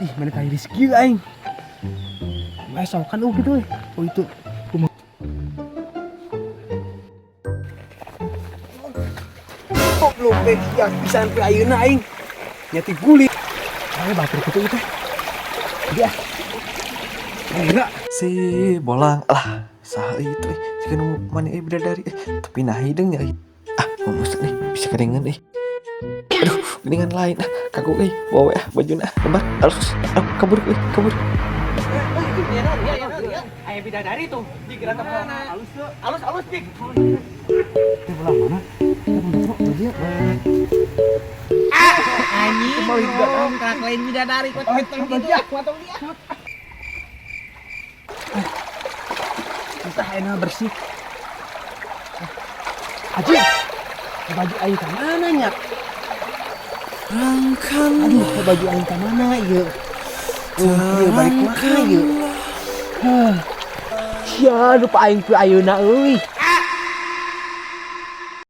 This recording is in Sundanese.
Ih, mana tadi rezeki aing. Masa kan oh gitu eh. Oh itu. Kumaha? Goblok teh ya pisan teh ayeuna aing. Nyati guling. Ayo batur kitu teh. Dia. Ayeuna Si bolang lah, saha itu eh, jika nu mana eh bidadari eh, tapi nah hideung ya eh. Ah, mau nih bisa kedengan eh. Aduh, geningan lain ah, kagok eh, bawa ah bajuna ah, lebar, halus, ah, kabur eh, kabur. Aya bidadari tuh. Dikira halus tuh. Halus halus dik. Teh bolang mana? Teh bolang Anjing. Krak lain bidadari kok gitu ya. Potong dia. Entah enak bersih. Haji, baju aing ka mana nya? Aduh, baju aing ka mana ieu? Oh, ieu balik mana ieu? Hah. Sia, lupa aing ku ayeuna euy.